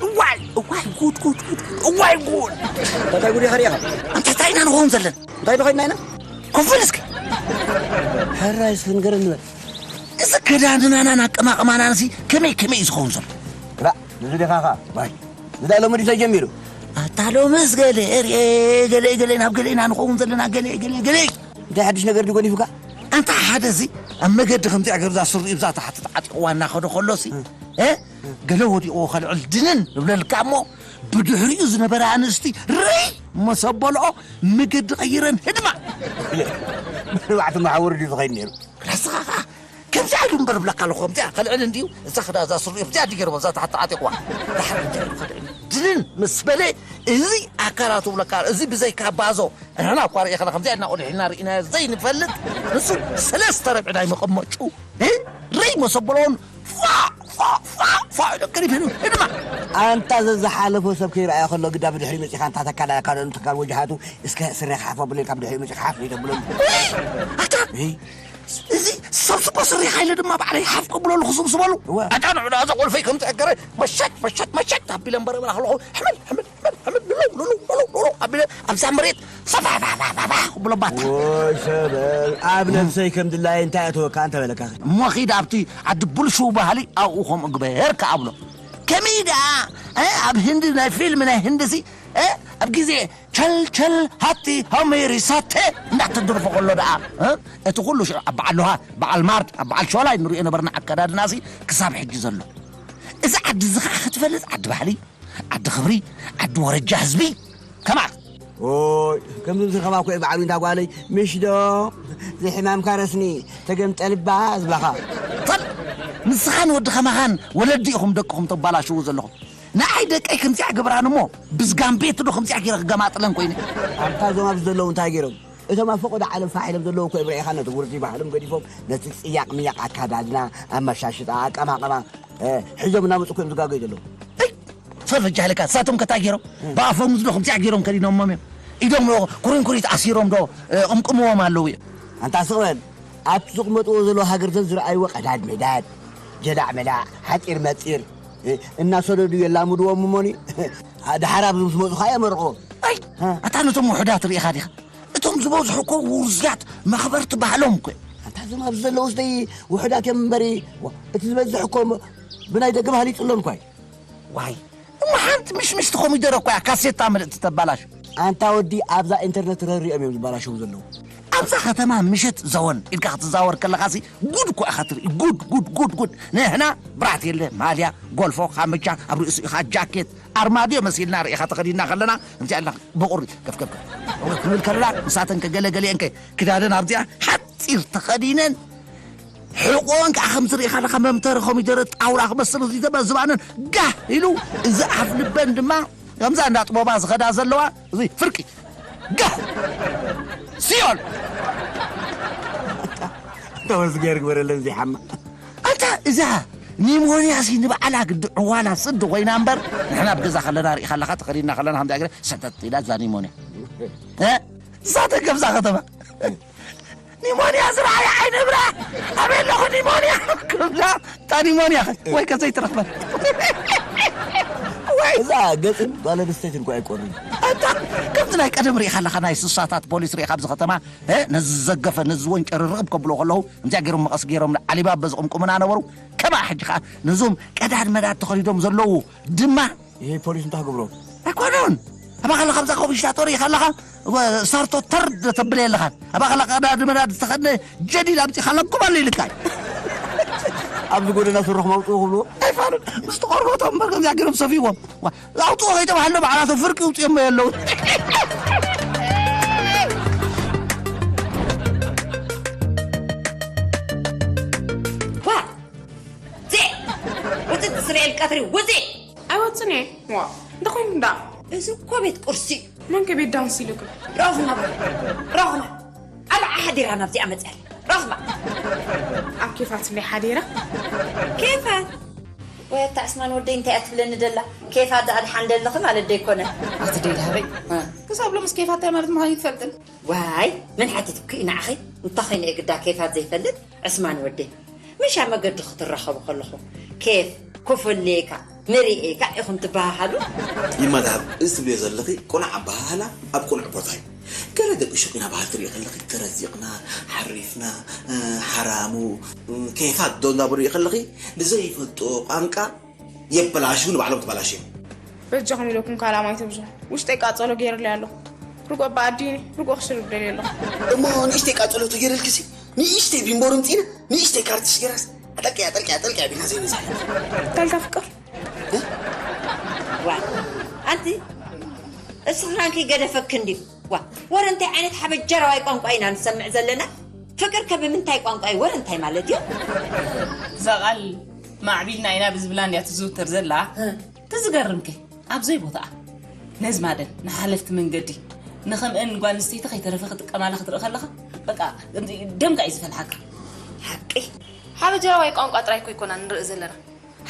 እዋይ እዋይ፣ ጉድ ጉድ ጉድ ጉድ፣ እዋይ ጉድ። እንታይ ጉድ ኢኻ ርኢኻ? ኣንታ እንታይ ኢና ንኸውን ዘለና? እንታይ ዶ ኸድና ኢና? ኮፍ በል እስኪ። ሕራይ እስኪ ንገረኒ በል። እዚ ከዳድናናን ኣቀማቕማናንሲ ከመይ ከመይ እዩ ዝኸውን ዘሎ? ራ፣ እዚ ዲኻ ኻ? ዋይ፣ እዚ ዳ ሎሚ ድዩ ተጀሚሩ? ኣታ ሎምስ ገለ ርኤ፣ ገለ ገለ ናብ ገለ ኢና ንኸውን ዘለና፣ ገለ ገለ ገለ። እንታይ ሓድሽ ነገር ድዩ ገዲፉካ? ኣንታ ሓደ እዚ ኣብ መገዲ ከምዚኣ ገርዛ ስሪኡ ብዛ ታሕቲ ተዓጢቕዋ እናኸደ ከሎሲ፣ እ? ገለ ወዲቕዎ ከልዕል ድንን እብለልካ እሞ፣ ብድሕሪኡ ዝነበራ ኣንስቲ ርይ መሰበልኦ መገዲ ቀይረን ህድማ። ንባዕቲ መሓውር ድዩ ዝኸይድ ነይሩ? ክላስኻ ኸዓ ከምዚኣ ኢሉ እምበር እብለካ ኣለኹ፣ ከምዚኣ ከልዕል እንድዩ፣ እዛ ክዳ እዛ ስሪኡ ብዚኣ ድገርቦ፣ እዛ ታሕቲ ዓጢቕዋ። ድሓር እንታይ ኢሉ ከልዕል? ድንን ምስ በለ፣ እዚ ኣካላቱ እብለካ፣ እዚ ብዘይካ ባዞ፣ ንሕና እኳ ርኢኽና ከምዚኣ ኢልና ቆሊሕና ርኢናዮ ዘይንፈልጥ፣ ንሱ ሰለስተ ረብዒ ናይ መቐመጩ፣ እ? ርይ መሰበሎን ፋ፣ ፋ፣ ፋ፣ ፋ ኢሉ ቀሪብ ሄዱ። ህድማ። ኣንታ ዘዝሓለፎ ሰብ ከይረኣዮ ከሎ ግዳ ብድሕሪ መጺኻ እንታ ተካላልካ ዶ ንትካል ወጅሃቱ እስከ ስረኻ ሓፍ ኣብለልካ ብድሕሪ መጺኻ ሓፍ ይተብለሉ። ውይ! ኣታ! እይ! እዚ ሰብ ስኮ ስሪኻ ኢለ ድማ ባዕለይ ሓፍ ከብለሉ ክስብስበሉ። እወ። ኣታ ንዑ ደኣ እዛ ቆልፈይ ከም ትዕገረ መሸት፣ መሸት፣ መሸት ኣቢለ እምበር እብላ ከለኹ ሕምል፣ ሕምል፣ ሕምል፣ ሕምል፣ ሉሉ፣ ሉሉ፣ ሉሉ፣ ሉሉ ኣቢለ ኣብዛ መሬት ሰፋ፣ ፋ፣ ፋ፣ ፋ፣ ፋ ክብሎ ባታ። ወይ ሰበል፣ ኣብ ነብሰይ ከም ድላየ እንታይ ኣተወካ እንተ በለካ? እሞ ኺድ ኣብቲ ዓዲ ብልሽው ባህሊ ኣብኡ ከምኡ ግበር ከኣ ኣብሎ። ከመይ ደኣ፣ እ፣ ኣብ ህንዲ ናይ ፊልም ናይ ህንዲ ሲ፣ እ፣ ኣብ ግዜ ቸል ቸል ሃቲ ሃሜሪ ሳቴ እንዳተደርፎ ከሎ ደኣ፣ እ፣ እቲ ኩሉ ሽዑ ኣብ በዓል ሎሃ፣ በዓል ማርድ፣ ኣብ በዓል ሾላይ ንሪኦ ነበርና ኣከዳድናሲ ክሳብ ሕጂ ዘሎ። እዚ ዓዲ እዚ ኸዓ ክትፈልጥ ዓዲ ባህሊ፣ ዓዲ ክብሪ፣ ዓዲ ወረጃ ህዝቢ ከማን። ኦይ፣ ከምዚ ምስ ከማኮ እዩ በዓሉ እንዳ ጓለይ፣ ምሽ ዶ? ዘይሕማምካ ረስኒ፣ ተገምጠልባ ዝብላኻ። ተል፣ ንስኻን ወዲ ከማኻን ወለዲ ኢኹም ደቅኹም ተባላሽዉ ዘለኹም። ንዓይ ደቀይ ከምዚኣ ገብራን እሞ፣ ብዝጋምቤት ዶ ከምዚኣ ገይረ ክገማጥለን ኮይነ? ኣንታ እዞም ኣብዚ ዘለዉ እንታይ ገይሮም? እቶም ኣብ ፈቐዶ ዓለም ፋሕ ኢሎም ዘለዉ እኮ እዮም ርኢኻ ነቲ ውርዲ ባህሎም ገዲፎም፣ ነቲ ጽያቕ ምያቕ ኣካዳድና፣ ኣመሻሽጣ፣ ኣቀማቕማ፣ እ፣ ሒዞም እናመጹ እኮ እዮም ዝጋገዩ ዘለዉ። እይ! ፈረጃ ኢለካ፣ ንሳቶም ከ እንታይ ገይሮም? እም። ብኣፎም ዝዶ ከምዚኣ ገይሮም ከዲኖሞም እዮም? ኢዶም ዶ ኩሪንኩሪት ኣሲሮም ዶ፣ እ፣ ቅምቅምዎም ኣለዉ እዮም? ኣንታ ስቕ በል። ኣብቲ ዝቕመጥዎ ዘለዉ ሃገር ዘን ዝረኣይዎ ቀዳድ መዳድ፣ ጀላዕ መላዕ፣ ሓጺር መጺር፣ እ፣ እናሰደዱ የላምድዎም እሞኒ፣ ደሓር ኣብዚ ምስ መጹ ኸኣ የመርቕዎ። ኣይ፣ ሃ? ኣታ ነቶም ውሑዳት ርኢኻ ዲኻ? እቶም ዝበዝሑ እኮ ውርዝያት መኽበርቲ ባህሎም እኮ እዮም። ኣንታ እዞም ኣብዚ ዘለዉ ስደይ ውሑዳት እዮም እምበሪ፣ ዋ፣ እቲ ዝበዝሕ እኮ ም-፣ ብናይ ደገ ባህሊ ይጽለሉ እኳ እዩ። ዋይ፣ እሞ ሓንቲ ምሽምሽቲ ኮሚደረ እኮ እያ ካሴታ ምልእቲ ተባላሹ። ኣንታ ወዲ ኣብዛ ኢንተርነት ረሪኦም እዮም ዝበላሸዉ ዘለዉ። ኣብዛ ከተማ ምሸት ዘወን ኢልካ ክትዛወር ከለኻሲ ጉድ እኮ ኢኻ ትርኢ። ጉድ፣ ጉድ፣ ጉድ፣ ጉድ። ንሕና ብራት የለ፣ ማልያ፣ ጎልፎ፣ ካምቻ፣ ኣብ ርእሱ ኢኻ ጃኬት፣ ኣርማድዮ መሲልና ርኢኻ ተኸዲንና ከለና፣ እንታይ ኣላ ብቑሪ፣ ከፍ፣ ከፍ፣ ከፍ። ክንብል ከለና፣ ንሳተን ከ ገለ ገሊአን ከ ክዳደን ኣብዚኣ ሓጺር ተኸዲነን፣ ሕቖን ከኣ ከምዚ ርኢኻ ኣለኻ፣ መምተሪ ኮሚደረ ጣውላ ክመስል፣ እዚ ደማ ዝባነን ጋህ ኢሉ፣ እዚ ኣፍ ልበን ድማ ከምዛ እንዳ ጥበባ ዝኸዳ ዘለዋ፣ እዚ ፍርቂ። ጋ! ሲኦል! ተወዝጌር ግበረለን ዘይሓማ። ኣታ እዛ ኒሞንያ ሲ ንባዕላ ግዲ ዕዋላ ስዲ ኮይና እምበር፣ ንሕና ኣብ ገዛ ከለና ርኢኻ ኣለኻ፣ ተኸዲና ከለና ከምዛ ገለ ሰተት ኢላ እዛ ኒሞንያ። እ? እዛ ተገብዛ ከተማ። ኒሞንያ ዝረኣየ ዓይኒ ብራ! ኣበይ ኣለኹ ኒሞንያ? ክብላ፣ እታ ኒሞንያ ወይ ከዘይትረኽበን። ወይ እዛ ገጽን ጓል ኣንስተይትን እኮ ኣይቆርን። ኣታ ከምቲ ናይ ቀደም ርኢኻ ኣለኻ፣ ናይ ስሳታት ፖሊስ ርኢኻ ኣብዚ ከተማ፣ እ፣ ነዚ ዘገፈ፣ ነዚ ዝወንጨረ ርቕብ ከብሎ ከለዉ፣ ከምዚኣ ገይሮም መቐስ ገይሮም ዓሊባባ ዝቕምቁሙና ነበሩ። ከማኣ ሕጂ ኸኣ ነዞም ቀዳድ መዳድ ተኸዲዶም ዘለዉ ድማ ይሄ ፖሊስ እንታይ ክገብሮ? ኣይኮኑን። ኣባ ከለኻ ኣብዛ ኮብሽታ ጦር ኢኻ ኣለኻ፣ ወ-፣ ሰርቶ ተር ተብል የለኻን። ኣባ ከለኻ ቀዳድ መዳድ ዝተኸድነ ጀዲድ ኣምጺኻ ለጉባሉ ኢልካይ። ኣብዚ ጎደና ስርኹም ኣውጽኡ ክብልዎ? ኣይፋሉን። ምስቲ ቆርበቶም እምበር ከምዚኣ ገይሮም ሰፊዎም። ዋ፣ ኣውጽኡ ከይተባሃሉ ባዕላቶም ፍርቂ ይውጽኦም ኣለዉ። ዋ፣ ዜ! ውጽእ ትስርኤል ቀትሪ፣ ውጽእ! ኣይወጽን እየ። ዋ፣ እንታይ ኮይኑ እንዳ? እዚ እኮ ቤት ቁርሲ እዩ። መን ከ ቤት ዳንስ ኢሉኩም? ረኹማ በል። ረኹማ። ኣብ ሓዲራ ናብዚኣ መጽኣል። ረኹማ። ኣብ ኬፋት እንደ ሓዲራ? ኬፋት? ወይ ኣታ ዕስማን ወደይ እንታይ እያ ትብለኒ ደላ? ኬፋት ዝኣድሓን ደለኺ ማለት ደይኮነ? ኣቲ ደይ ሃበይ። እ። ክሳብ ሎምስ ኬፋት እንታይ ማለት ምዃኑ ይትፈልጥን? ዋይ፣ መን ሓቲትኩ ንዓኺ? እንታይ ኮይነ እየ ግዳ ኬፋት ዘይፈልጥ? ዕስማን ወደይ። ምሻ መገዲ ክትራኸቡ ከለኹም ኬፍ፣ ክፍለየካ፣ ንርእየካ ኢኹም ትበሃሃሉ። ይማዳብ፣ እዚ ትብልዮ ዘለኺ ቅኑዕ ኣበሃህላ ኣብ ቅኑዕ ቦታ እዩ። ገለ ደቂ ሹቕ ኢና በሃልቲ ርኢ ከለኺ፣ ተረዚቕና፣ ሓሪፍና፣ እ፣ ሓራሙ፣ እ፣ ኬፋት ዶ እንዳበሉ ርኢ ከለኺ፣ ንዘይፈልጥዎ ቋንቋ የበላሽዉ፣ ንባዕሎም ተበላሽዮም። በጃኹም ኢለኩም ካልኣ ማይ ተብዝሑ። ውሽጠይ ቃጸሎ ገይርለይ ኣለኹ። ርጎ ኣባ ኣዲኒ፣ ርጎ ክሽርብ ደልየ ኣለኹ። እሞ ንእሽተይ ቃጸሎ ተገይረልኪሲ፣ ንእሽተይ ቢምቦ ርምጺና፣ ንእሽተይ ካርትሽ ገይራስ፣ ኣጠልቅያ፣ ኣጠልቅያ፣ ኣጠልቅያ ቢልና ዘይንዛረብ። እንታይ ኢልካ ፍቅር? እ? ዋ፣ ኣንቲ፣ እስኽናንኪ ገደፈክ እንድዩ። ዋ፣ ወረ እንታይ ዓይነት ሓበጀራዋይ ቋንቋ ኢና ንሰምዕ ዘለና? ፍቅር ከ ብምንታይ ቋንቋ እዩ? ወረ እንታይ ማለት እዩ? እዛ ቃል ማዕቢልና ኢና ብዝብላ እንድያ ትዝውተር ዘላ። እ። እቲ ዝገርምከ፣ ኣብ ዘይቦታኣ ነዝማደን ንሓለፍቲ መንገዲ ንኸምአን ጓል ኣንስተይቲ ከይተረፈ ክጥቀማላ ክትርኢ ከለኻ፣ በቃ፣ ደምካ እዩ ዝፈልሓካ። ሓቂ። ሓበጀራዋይ ቋንቋ ጥራይ እኮ ኣይኮናን ንርኢ ዘለና።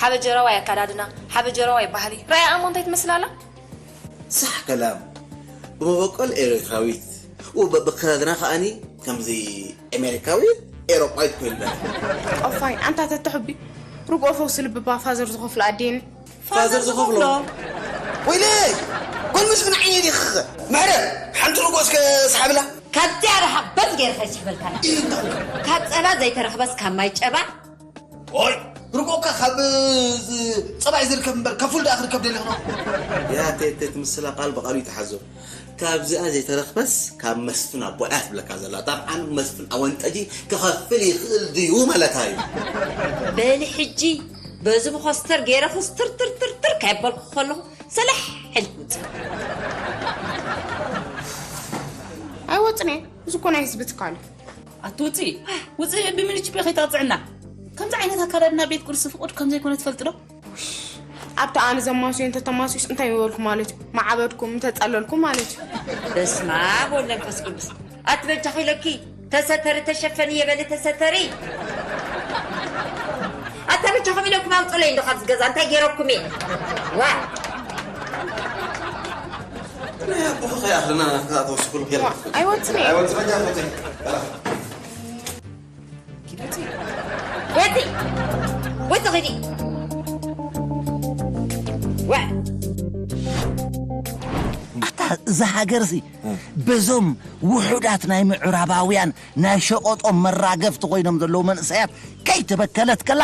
ሓበጀራዋይ ኣከዳድና፣ ሓበጀራዋይ ባህሊ። ራእያ እሞ እንታይ ትመስል ኣላ? ሳሕ ከላም። ብመበቆል ኤርትራዊት፣ ወበ-፣ በከዳድና ከኣኒ ከምዚ ኣሜሪካዊ፣ ኤውሮጳዊት ኮይንና። ኦፋይ፣ ኣንታ ተተሕቢ። ርግኦ ፈውሲ ልብባ ፋዘር ዝኸፍሎ ኣዴኒ። ፋዘር ዝኸፍሎ? ወይለይ! ጓል ምስኪን ዓይነይ ዲኺ? ምሕረት፣ ሓንቲ ርግኦ እስከ ስሓብላ። ካብዚኣ ርሓቕ በል ገይረ ከይስሕበልካ። ኢሉ ካብ ጸባ ዘይተረኽበስ ካብ ማይ ጨባ። ኦይ፣ ርግኦ እካ ካብ፣ እ፣ ጸባይ ዝርከብ እምበር፣ ካብ ፉል ደኣ ክርከብ ደሊኽኖ? ያ ቴቴ ትምስላ ቃል ብቓሉ ይተሓዞ። ካብዚኣ ዘይተረኽበስ ካብ መስፍን ኣቦኣ እያ ትብለካ ዘላ። ጠብዓን መስፍን ኣወንጠጂ ክኸፍል ይኽእል ድዩ ማለታ እዩ። በሊ ሕጂ በዚ ብኾስተር ገይረ ኹስትር ትር ትር ትር ካይበልኩ ከለኹ ሰላሕ ሕልክ ውፅእ። ኣይወፅን እየ። እዚ እኮ ናይ ህዝቢ ትካል እዩ። ኣቲ ውፅኢ፣ ውፅኢ ብሚኒችፒ ከይተቕፅዕና። ከምዚ ዓይነት ኣካዳድና ቤት ቁርሲ ፍቁድ ከም ዘይኮነ ትፈልጢ ዶ? ኣብቲ ኣነ ዘማስዮ እንተተማስዩስ እንታይ ይበልኩ ማለት እዩ? ምዓበድኩም፣ ምተጸለልኩም ማለት እዩ። በስመ ኣብ ወወልድ ወመንፈስ ቅዱስ። ኣቲ በጃኹ ኢለኪ ተሰተሪ፣ ተሸፈኒ የበሊ ተሰተሪ። ኣታ በጃኹም ኢለኩም ኣውፅለይ እንዶ ካብዚ ገዛ እንታይ ገይረኩም እየ? ዋ። ናይ ኣቦኺ ከይኣኽለና ክትኣተወሲ ኩሉ ጌርና። ዋ፣ ኣይወፅን እየ። ኣይወፅን፣ በጃ፣ በጃ። ወፂ! ወፂ ኺዲ! ወ! ኣታ እዛ ሃገርሲ በዞም ውሑዳት ናይ ምዕራባውያን ናይ ሸቐጦም መራገፍቲ ኮይኖም ዘለዉ መንእሰያት ከይተበከለት ከላ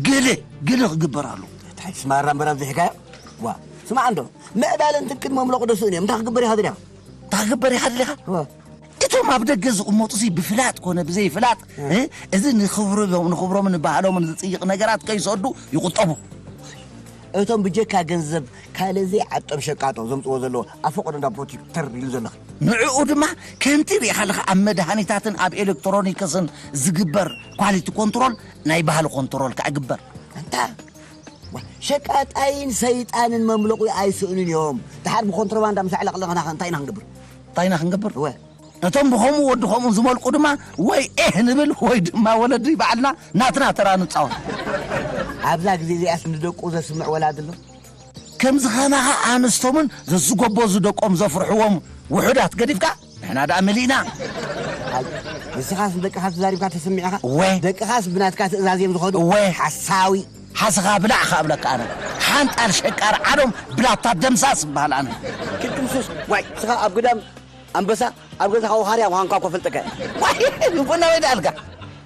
ግልህ ግልህ ክግበር ኣለዎ። እንታይ ስማራ እምበር ኣብዚ ሕካዮ? ዋ፣ ስማዕ እንዶ፣ ምዕባለን ትንቅን መምለቑ ደስኡን እዮም። እንታይ ክግበር ኢኻ ደሊኻ? እንታይ ክግበር ኢኻ ደሊኻ? ዋ። እቶም ኣብ ደገ ዝቕመጡሲ ብፍላጥ ኮነ ብዘይፍላጥ፣ እ። እ፣ እዚ ንኽብርሎም፣ ንኽብሮምን ንባህሎምን ዝጽይቕ ነገራት ከይሰዱ ይቑጠቡ። እቶም ብጀካ ገንዘብ ካልእ ዘይዓጦም ሸቃጦ ዘምጽዎ ዘለዉ ኣብ ፈቐዶ እንዳ ቡቲክ ተር ኢሉ ዘለኺ። ንዕኡ ድማ ከምቲ ርኢኻ ኣለኻ ኣብ መድሃኒታትን ኣብ ኤሌክትሮኒክስን ዝግበር ኳሊቲ ኮንትሮል ናይ ባህሊ ኮንትሮል ከኣ ይግበር። ኣንታ ሸቃጣይን ሰይጣንን መምለቑ ኣይስእኑን እዮም። ድሓር ብኮንትሮባንዳ ምስ ኣዕለቕለቕናኸ እንታይ ኢና ክንገብር? እንታይ ኢና ክንገብር? እወ። እቶም ብኸምኡ ወዲ ከምኡ ዝመልቁ ድማ ወይ ኤህ ንብል ወይ ድማ ወለዲ ባዕልና ናትና ተራ ንጻወት። ኣብዛ ግዜ እዚኣስ ንደቁ ዘስምዕ ወላዲ ኣሎ? ከምዚ ከማኻ ኣንስቶምን ዘዝጎበዙ ደቆም ዘፍርሕዎም ውሑዳት ገዲፍካ ንሕና ደኣ መሊእና። ኣይ፣ ንስኻስ ንደቅኻ ተዛሪብካ ተሰሚዕኻ? እወ። ደቅኻስ ብናትካ ትእዛዝ እዮም ዝኸዱ? እወ። ሓሳዊ። ሓስኻ ብላዕ ከብለካ ኣነ። ሓንጣል ሸቃር ዓዶም ብላታ ደምሳስ እበሃል ኣነ። ክትምሱስ፣ ዋይ፣ ንስኻ ኣብ ግዳም ኣንበሳ፣ ኣብ ገዛኻ ወኻርያ ምዃንካ እኮ ፈልጠካ። ዋይ፣ ልቦና ወይ ደኣልካ።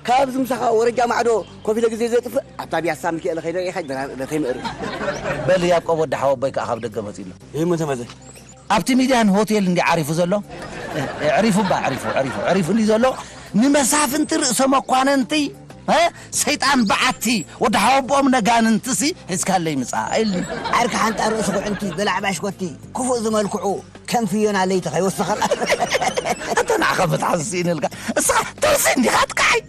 ካብዚ ምሳኻ ወረጃ ማዕዶ ኮፍ ኢለ ግዜ ዘጥፍእ፣ ኣብታ ቢያሳ ሚካኤል ኸይደ ኢኻ ድራር እለ ከይምእር። በል ያዕቆብ ወዲ ሓወቦይ ከኣ ካብ ደገ መጺኡ ኣሎ። ይህ ምን ተመዘ? ኣብቲ ሚድያን ሆቴል እንዲ ዓሪፉ ዘሎ? እ፣ ዕሪፉ እባ፣ ዕሪፉ፣ ዕሪፉ፣ ዕሪፉ እንዲ ዘሎ? ንመሳፍንቲ ርእሰ መኳንንቲ፣ እ፣ ሰይጣን በዓቲ፣ ወዲ ሓወቦኦም ነጋንንትሲ ሒዝካለይ ምጻእ ኢልኒ። ዓርኪ ሓንጣ ርእሲ ኩዕንቲ፣ በላዕ ባሽኮቲ፣ ክፉእ ዝመልክዑ፣ ከም ፍዮና ለይቲ ከይወሰኸላ። ኣታ ንዓኻ ምትሓዝ ስኢንልካ። እስኻ ተርሲ እንዲኻ ትከዓይ።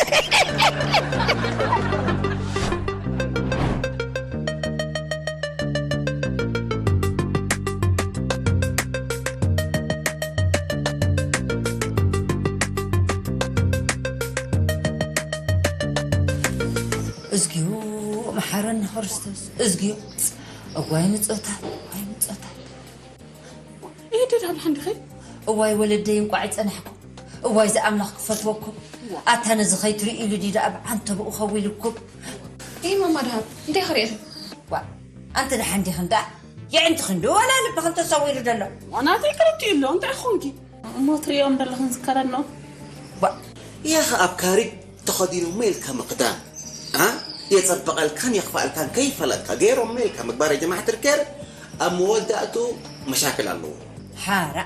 እዝግዮ መሓረኒ ክርስቶስ፣ እዝግዮ። እዋይ ምጾታት፣ እዋይ ምጾታት። ይሄ ደዳ ብሓንድኸ? እዋይ ወለደይ እንቋዕ ጸናሕኩም። እዋይ ዝኣምላኽ ክፈትወኩም። ኣታ ነዚ ኸይትርእይሉ ድዩ ደኣ ብዓንተብኡ ኸዊልኩም? ይህ ማማ ደሃብ፣ እንታይ ኸርእየት? ዋ፣ ኣንቲ ደሓን ዲኽን ደኣ? የዕንቲ ክንዲ ዋላ ልብኽን ተሰዊሩ ደሎ? ዋናተይ ክልቲኡ ኣሎ፣ እንታይ ኾንኪ? እሞ ትርእዮም ደለኽን ዝከረኖ? ዋ፣ የኸ ኣብ ካሪግ ተኸዲኖሞ ኢልካ ምኽዳን፣ ኣ? የጸብቐልካን የኽፍኣልካን ከይፈለጥካ ገይሮሞ ኢልካ ምግባር የጀማዕ ትርከር ኣብ መወዳእቱ መሻክል ኣለዎ። ሓራ፣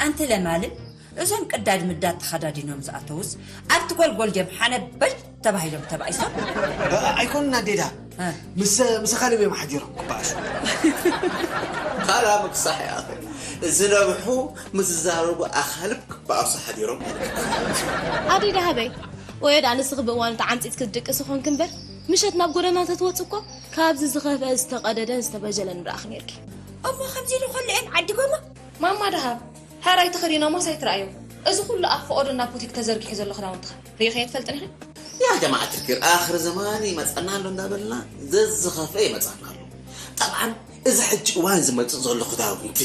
ኣንቲ ለማልን እዞም ቅዳድ ምዳድ ተኸዳዲኖም ዝኣተዉስ ኣብቲ ጎልጎል ድዮም ሓነበል ተባሂሎም ተባኢሶም? ኣ-፣ ኣይኮኑን ኣዴዳ። እ። ምስ፣ ምስ ኣኻልብ እዮም ሓዲሮም ክበኣሱ። ካላ ምክሳሕ እያ። ዝነብሑ ምስ ዝዛረቡ ኣኻልብ ክበኣሱ ሓዲሮም። ኣደይ ደሃበይ፣ ወዮ ደኣ ንስኺ ብእዋኑ ተዓምጺጽኪ ትድቅሲ ኾንኪ እምበር፣ ምሸት ናብ ጎደና ተትወጺ እኮ ካብዚ ዝኸፍአ ዝተቐደደን ዝተበጀለን ምረኣኺ ኔርኪ። እሞ ከምዚ ኢሉ ኾልዐን ዓዲጎማ? ማማ ደሃብ፣ ሓራይ ተኸዲኖሞስ ኣይትረኣዮም። እዚ ኩሉ ኣፍ ፈቐዶ ናብ ቡቲክ ተዘርጊሑ ዘሎ ክዳውንትኻ ርኢኽዮ ትፈልጥን ኢኺ? ያ ጀማዓት ልኪር፣ ኣኽር ዘማን ይመጸና ኣሎ እንዳበልና ዘዝኸፍአ ይመጸና ኣሎ። ጠብዓን እዚ ሕጂ እዋን ዝመጽእ ዘሎ ክዳውንቲ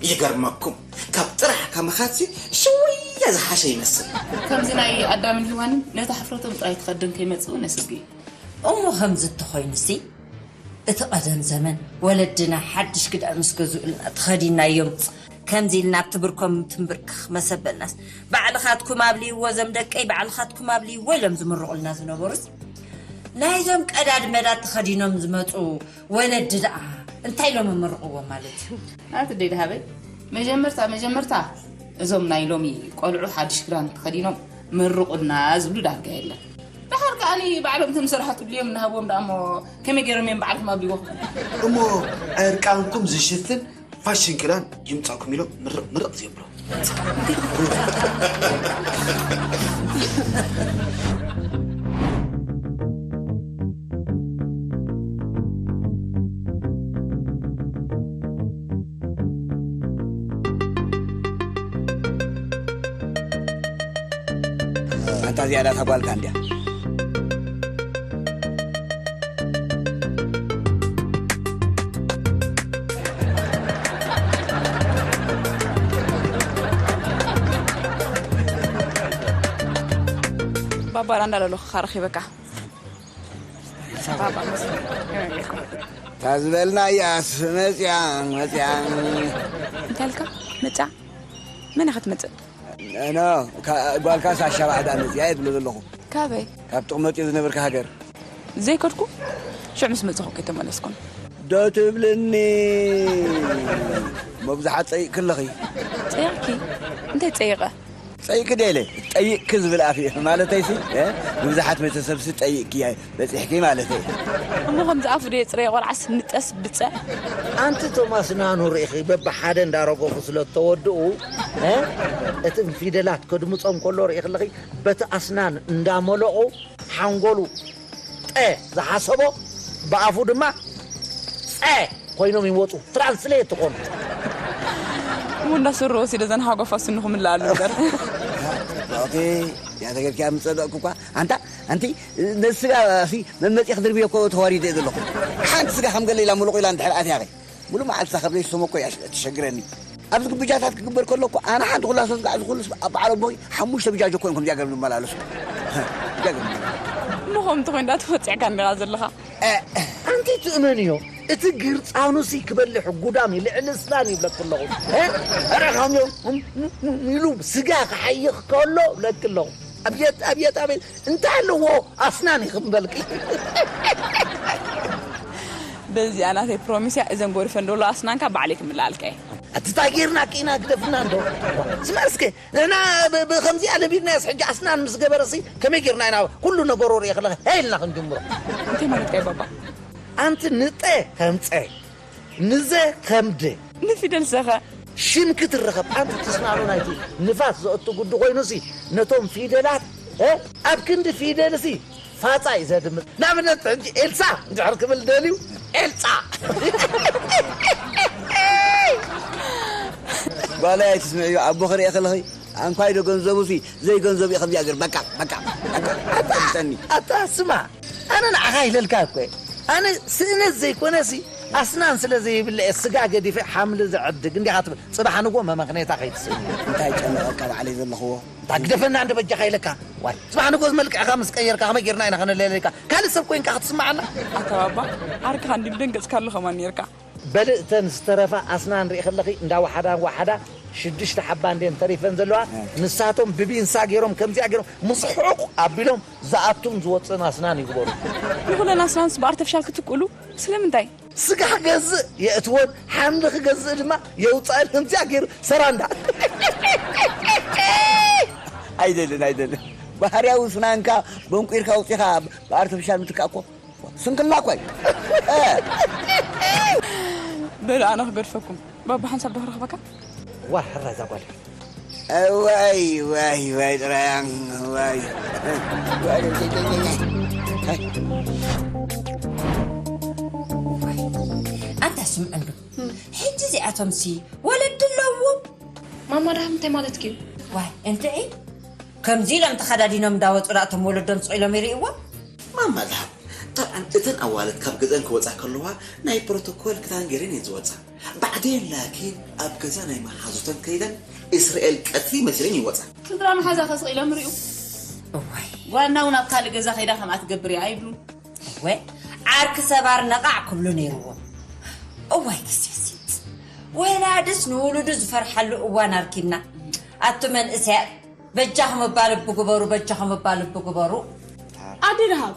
ይገርመኩም፣ ካብ ጥራሕ ካብ መኻትሲ ሽውያ ዝሓሸ ይመስል። ከምዚ ናይ ኣዳምን ሄዋንን ነታ ሕፍረቶም ጥራይ ትኸድን ከይመጽኡ ነስግእ። እሞ ከምዚ እንተኾይኑሲ፣ እቲ ቀደም ዘመን ወለድና ሓድሽ ክዳን ምስ ገዝኡልና ተኸዲናዮም፣ ከምዚ ኢልና ኣብቲ ብርኮም ትንብርክኽ መሰበልናስ፣ ባዕልኻትኩም ኣብልይዎ እዞም ደቀይ፣ ባዕልኻትኩም ኣብልይዎ ኢሎም ዝምርቑልና ዝነበሩስ፣ ናይዞም ቀዳድ መዳድ ተኸዲኖም ዝመጹ ወለዲ ደኣ እንታይ ኢሎም ይምርቕዎም ማለት እዩ? ኣቲ ደይ ደሃበይ፣ መጀመርታ፣ መጀመርታ እዞም ናይ ሎሚ ቆልዑ ሓድሽ ክዳን ተኸዲኖም ምርቑና ዝብሉ ዳርጋ የለን። ደሓር ከኣኒ ባዕሎም እቶም ዝሰርሓ ትብልዮም እናሃብዎም ደኣ እሞ ከመይ ገይሮም እዮም ባዕልኹም ኣብልዎም? እሞ ዕርቃንኩም ዝሽፍን ፋሽን ክዳን ይምጻኩም ኢሎም ምርቕ ምርቕ ዝብሉ። ኣንታ እዚኣ ዳታ ጓልካ እንድያ። ባባራ እንዳለለኹ ኸዓ ረኺበካ። ባባ፣ ታዝበልና እያስ መፅያ፣ መፅያ። እንታይ ኢልካ? መፅያ? መን ኢኻ ትመፅእ? ኖ፣ ካ-፣ ጓልካ ሳሻ ባዕዳ መፅያ እየ ትብሎ ዘለኹ። ካበይ? ካብ ጥቕመጥዮ ዝነበርካ ሃገር። ዘይከድኩ? ሽዑ ምስ መፅኹ ከይተመለስኩን። ዶ ትብልኒ? መብዛሓት ጸይቕኪ ኣለኺ። ጸይቕኪ? እንታይ ጸይቐ? ጸይቂ ደለ፣ ጠይቅኪ ዝብል ኣፍ እዩ። ማለተይሲ፣ እ፣ ንብዙሓት ቤተሰብሲ ጠይቅኪ እያ በጺሕኪ ማለተይ። እሞ ከምዚ ኣፉ ደየጽረየ ቆልዓስ ንጠስ ብጸ? ኣንቲ ቶማስ ናኑ ርኢኺ በብሓደ እንዳረገፉ ስለ እተወድኡ፣ እ፣ እቲ ፊደላት ከድምጾም ከሎ ርኢኺ ኣለኺ፣ በቲ ኣስናን እንዳመለቑ ሓንጎሉ ጠ ዝሓሰቦ ብኣፉ ድማ እ ኮይኖም ይወፁ። ትራንስሌት ትኾኑ። እሞ እንዳስሩ ወሲደ ዘን ሓጎፋ ስንኹም እላሉ እምበር። ኦኬ። ያተገርኪያ ምጸደቅኩ እኳ ኣንታ ኣንቲ ነስጋ ሲ መመፂ ክድርብዮ እኮ ተዋሪደ እየ ዘለኹ። ሓንቲ ስጋ ከም ገለ ኢላ ሙሉቕ ኢላ እንድሕር ኣትያ ኸ ሙሉ መዓልትሳ ከብለይ ዝሰመኮ እያ ትሸግረኒ። ኣብዚ ግብጃታት ክግበር ከሎ እኮ ኣነ ሓንቲ ኩላ ሰዝጋዕ ዝኹሉ በዓል ኣቦይ ሓሙሽተ ብጃጆ እኮ እዮም ከምዚኣ ገርም ዝመላለሱ። ብጃ ገርም ዝመላለሱ። ንኸም ትኾይ እንዳተወፅዕካ እንዲኻ ዘለኻ። ኣንቲ ትእመንዮ፣ እቲ ግርፃኑሲ ክበልሕ ጉዳም እዩ፣ ልዕሊ እስላን ይብለክ ኣለኹ። እ? ኧረ ከምዮ፣ እም፣ እም፣ እም ኢሉ ስጋ ክሓይኽ ከሎ ብለክ ኣለኹ። ኣብየት ኣብየት ኣቤት፣ እንታይ ኣለዎ ኣስናን ይኽምበልኪ። በዚኣ ናተይ ፕሮሚስያ እዘን ጎሪፈን ደሎ ኣስናንካ ባዕለይ ክምልኣልካ እየ። ኣትታ ጌርና ቂና ግደፍና እንዶ። ስማ እስከ ንሕና ብ- ብ- ከምዚኣ ለቢድናዮስ ሕጂ ኣስናን ምስ ገበረሲ ከመይ ጌርና ኢና ኩሉ ነገሩ ርእ ከለኸ ሄልና ክንጅምሮ። እንታይ ማለትካ እዩ ባባ? ኣንቲ ንጠ ከምፀ ንዘ ከምድ ንፊደል ሰኸ ሽም ክትረኸብ ኣንቲ ትስናኑ ናይቲ ንፋስ ዘእቱ ጉዲ ኮይኑሲ ነቶም ፊደላት እ? ኣብ ክንዲ ፊደልሲ ፋፃ እዩ ዘድምፅ። ንኣብነት ሕጂ ኤልሳ እንድሕር ክብል ደልዩ ኤልፃ። ጓለይ ኣይትስምዕዮ ኣቦ ክርኢ ከለኺ ኣንኳይ ዶ ገንዘቡ ሲ ዘይገንዘቡ እዩ ከምዚ ኣገር በቃ በቃ በቃ ተኒ ኣታ ስማ ኣነ ንዓኻ ኢለልካ እኮ ኣነ ስእነት ዘይኮነሲ ኣስናን ስለ ዘይብለ እየ ስጋ ገዲፈ ሓምሊ ዘዕድግ እንዲኻ ትብል። ፅባሕ ንጎ መመኽኔታ ከይትስእኒ። እንታይ ጨነቐካ ባዕለይ ዘለኽዎ ታግደፈና እንደ በጃኻ ኢለካ። ዋይ ፅባሕ ንጎ መልክዕካ ምስ ቀየርካ ከመይ ጌርና ኢና ከነለለካ ካልእ ሰብ ኮይንካ ክትስማዓና። ኣታ ባባ ዓርክኻ እንዲሉ ደንገፅካ ኣሎ ከማን ነርካ። በልእተን ዝተረፋ ኣስናን ርኢ ከለኺ እንዳወሓዳ ዋሓዳ ሽዱሽተ ሓባ እንዴን ተሪፈን ዘለዋ ንሳቶም ብቢንሳ ገይሮም ከምዚኣ ገይሮም ምስሑቕ ኣቢሎም ዝኣቱን ዝወፅእን ኣስናን ይግበሩ። ንኹለን ኣስናንስ ብኣርተፍሻል ክትክእሉ ስለምንታይ? ስጋ ክገዝእ የእትወን ሓምሊ ክገዝእ ድማ የውፃእን ከምዚኣ ገይሩ ሰራንዳ። ኣይደልን ኣይደልን ባህርያዊ ስናንካ በንቁርካ ውፅኻ ብኣርተፊሻል ምትካእ እኮ ስንክልና እኮ እዩ። በሉ ኣነ ክገድፈኩም። ባባ ሓንሳብ ዶ ክረኽበካ? ዋ ሕራይ እዛ ጓል። ዋይ ዋይ ዋይ ጥራያ ዋይ ኣንታ ስምዕሉ ሕጂ እዚኣቶምሲ ወለዲ ኣለዎም። ማማ ደሃም እንታይ ማለትኪ እዩ? ዋይ እንድዒ ከምዚ ኢሎም ተኸዳዲኖም እንዳወፁ ዳእቶም ወለዶም ስቕ ኢሎም ይርእይዎም። ማማ ደሃብ፣ ጠብዓን እተን ኣዋልድ ካብ ገዝአን ክወፃ ከለዋ ናይ ፕሮቶኮል ክዳን ገይረን እየን ዝወፃ። ባዕደየን ላኪን ኣብ ገዛ ናይ መሓዙተን ከይደን እስራኤል ቀትሪ መሲለን ይወፃ። ስድራ መሓዛ ከስቕ ኢሎም ይርእዩ። እዋይ ጓልና እውን ኣብ ካልእ ገዛ ከይዳ ከምኣ ትገብር እያ ኣይብሉን። እወ ዓርኪ ሰባር ነቓዕ ክብሉ ነይርዎም። እዋይ ግዜ ሲጥ ወላድስ ንውሉዱ ዝፈርሓሉ እዋን ኣርኪብና። ኣቱ መንእሰያት በጃኹም እባ ልቢ ግበሩ፣ በጃኹም እባ ልቢ ግበሩ። ኣደ ደሃብ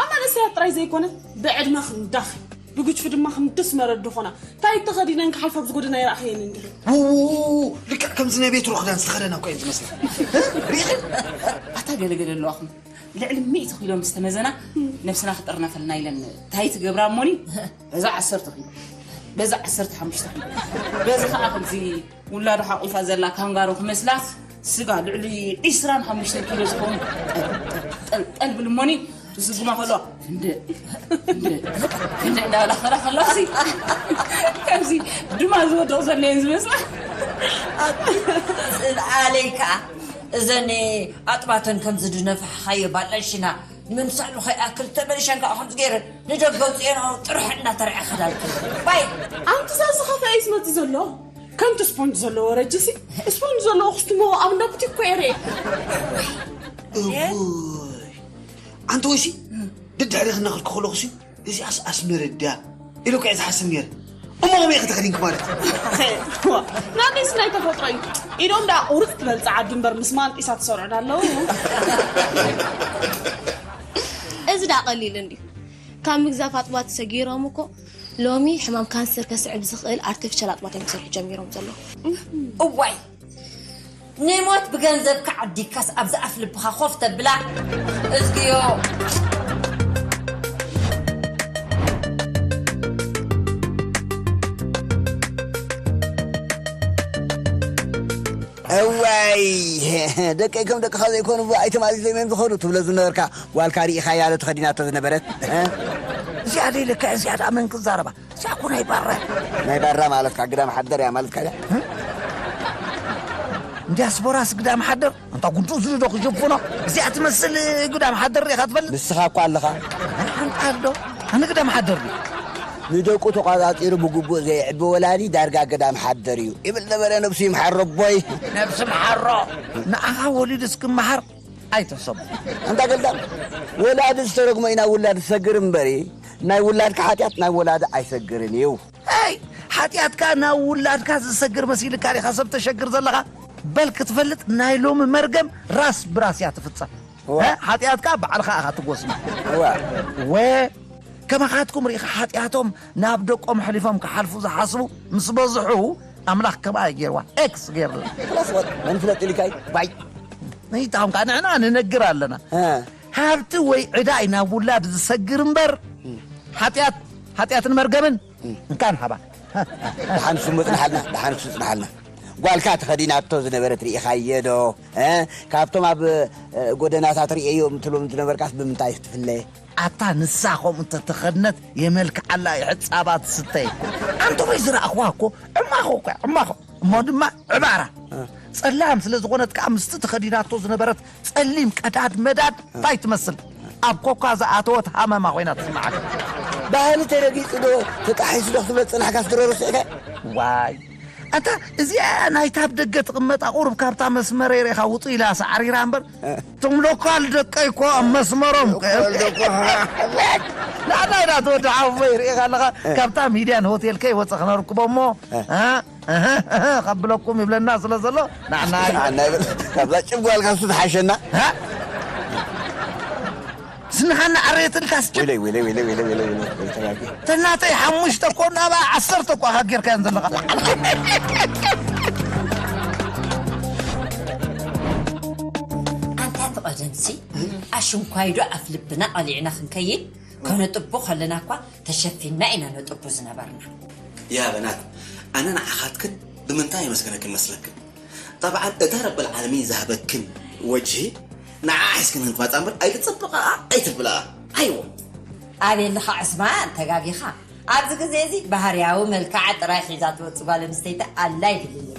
ኣብ መንእሰያት ጥራይ ዘይኮነ ብዕድመ ክንዳኺ ብግጅፊ ድማ ክንድስ መረድ ድኾና እንታይ ተኸዲነን ክሓልፋ ኣብዚ ጎደና ይረኣኸየን እንድሪ። ውውውው ልክዕ ከምዚ ናይ ቤትሮ ክዳን ዝተኸደና እኮ እየን ዝመስላ። ሪኢኺ? ኣታ ገለገለ ኣለዋኹም ልዕሊ ሚእቲ ኪሎ ምስ ተመዘና ነብስና ክጥርነፈልና ኢለን እንታይ ትገብራ እሞኒ በዛ ዓሰርተ ኪሎ በዛ ዓሰርተ ሓሙሽተ ኪሎ በዚ ከዓ ከምዚ ውላዱ ሓቂፋ ዘላ ካንጋሮ ክመስላ ስጋ ልዕሊ ዒስራን ሓሙሽተን ኪሎ ዝኸውን ጠልጠል ብል እሞኒ ትስጉማ ከሎ እንደ እንደ እንደ እንዳበላ ከላ ከላ ከምዚ ድማ ዝወደቕ ዘለየን ዝመስላ ጽልኣለይ ከዓ እዘን ኣጥባተን ከምዚ ዝነፋሕኻዮ ባለሽና ንምምሳሉ ከይኣክል ተመሊሸን ከዓ ከምዚ ገይረን ንደገ ኣውፅኤን ጥርሑ እናተርዐ ክዳልክ ባይ ኣንቲ ሳዚ ኸፈአ እዩ ዝመፅእ ዘሎ ከምቲ ስፖንጅ ዘለዎ ረጅሲ ስፖንጅ ዘለዎ ክስትሞ ኣብ እንዳ ቡቲክ ኮ የርኢ እውይ ኣንቲ ወይሲ ደድሕሪ ክናኸልኩ ከለኹ ሲ እዚኣስ ኣስመረዳ ኢሉ እኮ እየ ዝሓስብ ነይረ እሞ ከመይ ኢኺ ተኸዲንኪ ማለት ናተይስ ናይ ተፈጥሮ እዩ ኢዶም ደኣ ቁርፅ ትበል ፀዓዱ እምበር ምስ ማንጢሳ ትሰርዑ ዳ ኣለዉ እዚ ደኣ ቀሊል እንድዩ ካብ ምግዛፍ ኣጥባት ሰጊሮም እኮ ሎሚ ሕማም ካንሰር ከስዕብ ዝኽእል ኣርቲፊሻል ኣጥባት እዮም ክሰርሑ ጀሚሮም ዘለዉ እዋይ ንሞት ብገንዘብካ ዓዲግካስ ኣብዚ ኣፍ ልብኻ ኮፍ ተብላ እዝግዮ እዋይ ደቀይ ከም ደቅኻ ዘይኮኑ ኣይተማዚዞም እዮም ዝኾኑ ትብሎ ዝነበርካ ጓልካ ርኢኻያ ዶ ተኸዲናቶ ዝነበረት እዚኣ ደይለካ እዚኣ ደኣ መን ክዛረባ? እዚኣ እኮ ናይ ባራ እያ። ናይ ባራ ማለትካ ግዳም ሓደር እያ ማለትካ እያ? ዲያስፖራስ ግዳም ሓደር? ኣንታ ጉንዱ እዝኒ ዶ ክሽፍኖ? እዚኣ ትመስል ግዳም ሓደር ሪኢኻ ትፈልጥ? ንስኻ እኮ ኣለኻ። ኣንታ ኣሎ። ኣነ ግዳም ሓደር ድዩ? ንደቁ ተቋጻጺሩ ብግቡእ ዘይዕቢ ወላዲ ዳርጋ ግዳም ሓደር እዩ ይብል ነበረ። ነብሱ ይምሓሮ ኣቦይ። ነብሲ ምሓሮ። ንኣኻ ወሊዱ እስክመሃር ኣይተሰቡ። ኣንታ ገልዳም፣ ወላዲ ዝተረግሞ ኢና ውላድ ዝሰግር እምበሪ፣ ናይ ውላድካ ሓጢኣት ናይ ወላዲ ኣይሰግርን እዩ። ኣይ፣ ሓጢኣትካ ናብ ውላድካ ዝሰግር መሲልካ ዲኻ ሰብ ተሸግር ዘለኻ? በል ክትፈልጥ ናይ ሎሚ መርገም ራስ ብራስ እያ ትፍጸም። እዋ። እ? ሓጢኣትካ ባዕልኻ ኢኻ ትጎስና። እዋ። ወ ከማኻትኩም ርኢኻ ሓጢኣቶም ናብ ደቆም ኣሕሊፎም ክሓልፉ ዝሓስቡ ምስ በዝሑ ኣምላኽ ከምኣ እዩ ገይርዋ። ኤክስ ገይርላ። ክላስ ወጥ መን ፍለጥ ኢልካይ? ባይ። ንይታኹም ከዓ ንሕና ንነግር ኣለና። እ። ሃብቲ ወይ ዕዳ እዩ ናብ ውላድ ዝሰግር እምበር ሓጢኣት፣ ሓጢኣትን መርገምን እንካን ሃባ። ደሓን ስሙ ጽንሓልና፣ ደሓን ስሙ ጽንሓልና። ጓልካ ተኸዲናቶ ዝነበረት ርኢኻዮ ዶ? እ? ካብቶም ኣብ፣ እ፣ ጎደናታት ርእየዮም ትብሎም ዝነበርካስ ብምንታይ ትፍለ? ኣታ ንሳ ከምኡ እንተተኸድነት የመልክዓላ እዩ ሕጻባ ትስተ። ኣንተ ወይ ዝረኣኽዋ እኮ ዕማኾ እኮ እያ፣ ዕማኾ። እሞ ድማ ዕባራ። እ። ጸላም ስለ ዝኾነት ከኣ ምስቲ ተኸዲናቶ ዝነበረት ጸሊም ቀዳድ መዳድ እንታይ ትመስል? ኣብ ኮኳ ዝኣተወት ሃመማ ኮይና ትስምዓካ። ባህሊ ተረጊጹ ዶ ተጣሒሱ ዶ ክትብለ ዝጸናሕካስ ድሮ ረሲዕካ? ዋይ። ኣታ እዚኣ ናይታ ኣብ ደገ ትቕመጣ ቁሩብ ካብታ መስመረይ ርኢኻ ውጹ ኢላ ሰዓሪራ እምበር፣ እ። እቶም ሎካል ደቀይ እኮ ኣብ መስመሮም። ሎካል ደቆ። ንዓና ኢና ትወዲ ሓወይ ርኢኻ ኣለኻ። እ። ካብታ ሚድያን ሆቴል ከይወጸ ክነርክቦ እሞ፣ እ። እ? እህ፣ እህ፣ ከብለኩም ይብለና ስለ ዘሎ፣ ንዓና እዩ። ንዓና ይብል። ካብዛ ጭብ ጓልካ እሱ ዝሓሸና። እ? ስንኻ እናዓረየትልካስ ጭብ። ወይለይ፣ ወይለይ፣ ወይለይ፣ ወይለይ፣ ወይለይ፣ ወይለይ፣ ተጋጊ። ተናተይ ሓሙሽተ እኮ እናባ ዓሰርተ እኮ ኢኻ ጌርካየን ዘለኻ። ኣንታ ተቐደምሲ፣ ኣሽንኳይዶ ኣፍ ልብና ቀሊዕና ክንከይድ? ከነጥቡ ከለና እኳ ተሸፊንና ኢና ነጥቡ ዝነበርና። ያ በናት፣ ኣነ ንዓኻትክን ብምንታይ የመስግነክን መስለክን? ጠብዓን እታ ረብል ዓለሚን ዝሃበክን ወጅሂ ንዓ ሒዝክን ክንትመጻ እምበር ኣይትጽብቓ ኣይትብላ። ኣይዎ። ኣቤልኻ ዕስማን ተጋጊኻ። ኣብዚ ግዜ እዚ ባህርያዊ መልክዓ ጥራይ ሒዛ ትወጽእ ጓል ኣንስተይቲ ኣላ ይብል እየ።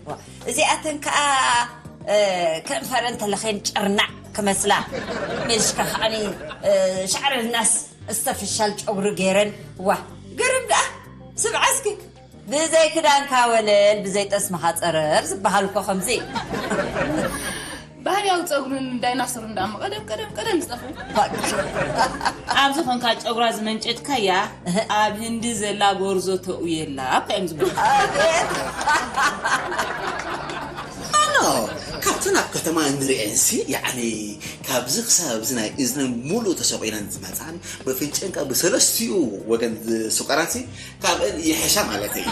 ዋ፣ እዚኣተን ከኣ፣ እ፣ ከንፈረን ተለኸን ጭርናዕ ክመስላ። ምሽ ከ ከዓኒ፣ እ፣ ሻዕሪ ናስ እስተፍሻል ጨጉሪ ገይረን። ዋ፣ ግርም ደኣ። ስምዓ እስኪ። ብዘይ ክዳንካ ወለል፣ ብዘይ ጠስምኻ ጸረር ዝበሃል እኮ ከምዚ። ባህርያዊ ጸጉርን ዳይናሶርን ደኣ እሞ ቀደም፣ ቀደም፣ ቀደም ዝጠፍኡ። ፋቅ። ኣብዚ ኾንካ ጨጉራ ዝመንጨትካያ፣ እህ። ኣብ ህንዲ ዘላ ጎርዞ ተእውየላ እኮ እዮም ዝብሉ። ኣቤት። ኣኖ፣ ካብተን ኣብ ከተማ እንሪኤንሲ፣ ያዕኒ፣ ካብዚ ክሳብ እዚ ናይ እዝነን ሙሉእ ተሰቂለን ዝመጻን፣ ብፍንጨንካ ብሰለስቲኡ ወገን ዝስቆራንሲ፣ ካብአን ይሐሻ ማለት እዩ።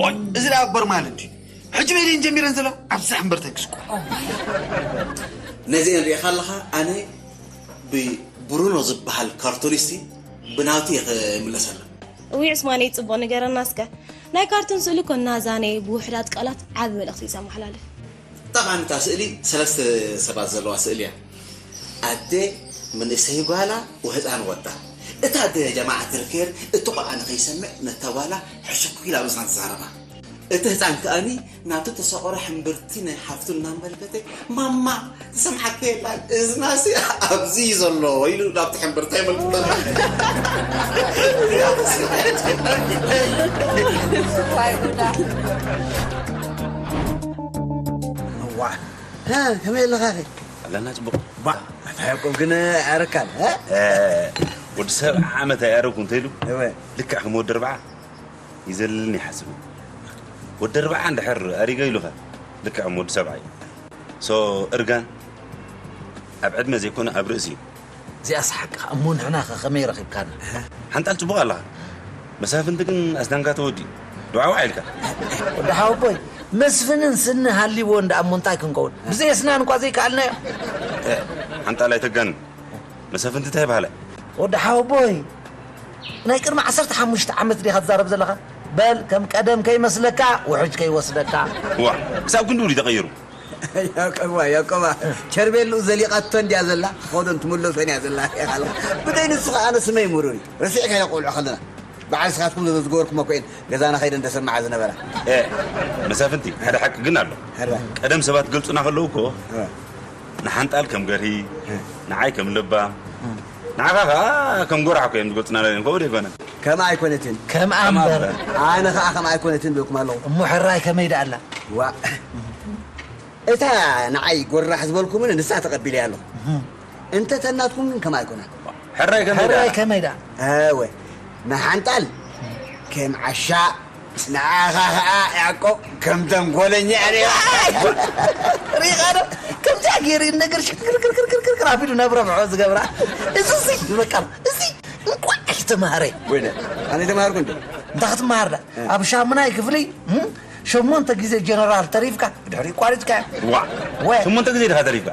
ኦይ፣ እዚ ደኣ ኣክበር ማለት ድዩ? ሕጂ በይደን ጀሚረን ዘለዋ ኣብዛ ሕምብርተይ ክስቆ። ነዚአን ሪኢኻ ኣለኻ? ኣነ ብብሩኖ ዝበሃል ካርቱኒስቲ ብናቱ እየ ክምለሰላ። እዊ ዕስማነይ፣ ጽቡቕ ንገረና እስከ። ናይ ካርቱን ስእሊ እኮ እናዛነየ ብውሑዳት ቃላት ዓቢ መልእኽቲ እዩ ዘመሓላልፍ። ጠብዓን እታ ስእሊ ሰለስተ ሰባት ዘለዋ ስእሊ እያ። ኣደ፣ መንእሰይ ጓላ ወህፃን ወዳ። እታ ኣደ ጀማዓ ትርከር፣ እቲ ቆልዓ ንኸይሰምዕ ነታ ጓላ ሕሽኩ ኢላ ምስና ትዛረባ። እቲ ህፃን ከኣኒ ናብቲ ተሰቆረ ሕምብርቲ ናይ ሓፍቱ እናመልከተ፣ ማማ፣ ትሰምዓኪ የላን፣ እዝናሲ ኣብዚ እዩ ዘሎ ኢሉ ናብቲ ሕምብርታ የመልክተና። ዋይ ጉዳ። እዋ። እ፣ ከመይ ኣለኻ ኸ? ኣለና ጽቡቕ። ባ፣ እንታይ እኮ ግን ኣረካን፣ እ? እ፣ ወዲ ሰብዓ ዓመት ኣይኣረኩ እንተኢሉ፣ እወ። ልክዕ ከም ወዲ ኣርብዓ ይዘልልን ይሓስብን። ወዲ ኣርብዓ እንድሕር ኣሪገ ኢሉኸ፣ ልክዕ ከም ወዲ ሰብዓ እዩ። ሶ፣ እርጋን ኣብ ዕድመ ዘይኮነ ኣብ ርእሲ እዩ። እዚኣስ ሓቅኻ እሞ ንሕና ኸ ከመይ ረኺብካና? ሓንጣል ጽቡቕ ኣለኻ። መሳፍንቲ ግን ኣስናንካ ተወዲኡ። ድዋዕዋዕ ኢልካ። ወዲ ሓወቦይ፣ መስፍንን ስኒ ሃልይዎ እንዳ እሞ እንታይ ክንከውን? ብዘይ ኣስናን እኳ ዘይከኣልናዮ። እ፣ ሓንጣል ኣይተጋንን። መሳፍንቲ እንታይ ይበሃላ? ወዲ ሓወቦይ፣ ናይ ቅድሚ ዓሰርተ ሓሙሽተ ዓመት ዲኻ ትዛረብ ዘለኻ? በል፣ ከም ቀደም ከይመስለካ፣ ውሑጅ ከይወስደካ። ዋ፣ ክሳብ ክንድኡ ድዩ ተቐይሩ? ያቆባ ያቆባ ቸርቤሉ ዘሊቓቶ እንዲያ ዘላ ኾዶን ትምለሶን እያ ዘላ። ብደይ ንሱ ኸዓ ኣነ ስመይ ምሩን ረሲዕካ የቆልዑ ኸለና በዓል ስኻትኩም ዝገበርኩሞ ኮይን ገዛና ኸይደ እንደሰማዓ ዝነበራ። መሳፍንቲ፣ ሓደ ሓቂ ግን ኣሎ። ቀደም ሰባት ገልጹና ከለዉ እኮ ንሓንጣል ከም ገርሂ፣ ንዓይ ከም ልባ፣ ንዓኻ ኸዓ ከም ጎራሕ እኮ እዮም ዝገልጹና ነይሮም። ከምኡ ዶ ኣይኮነትን? ከምኣ እምበር። ኣነ ኸዓ ከምኣ ኣይኮነትን ብልኩም ኣለኹ። እሞ ሕራይ ከመይ ደኣ ኣላ? ዋ፣ እታ ንዓይ ጎራሕ ዝበልኩምን ንሳ ተቐቢለያ ኣለኹ። እንተ ተናትኩም ግን ከምኣ ኣይኮነን። ሕራይ ከመይ ደኣ? ሕራይ ከመይ ደኣ? እወ፣ ንሓንጣል ከም ዓሻ፣ ንዓኻ ኸዓ ያዕቆብ ከም ተንኮለኛ እያ። ሪኻ ዶ? ከምዚኣ ገይሩ ነገር ሽክርክርክርክር ኣቢሉ ናብ ረብዖ ዝገብራ። እዚ ሲ በቃ፣ እዚ እንኳዕ ኣይተማሃረ። ወይነ፣ ኣነ ተማሃርኩ እንዶ። እንታይ ክትመሃር ዳ? ኣብ ሻሙናይ ክፍሊ፣ እም፣ ሸሞንተ ግዜ ጀነራል ተሪፍካ፣ ብድሕሪኡ ቋሪጽካዮ። ዋ፣ ወ- ሸሞንተ ግዜ ዲኻ ተሪፍካ?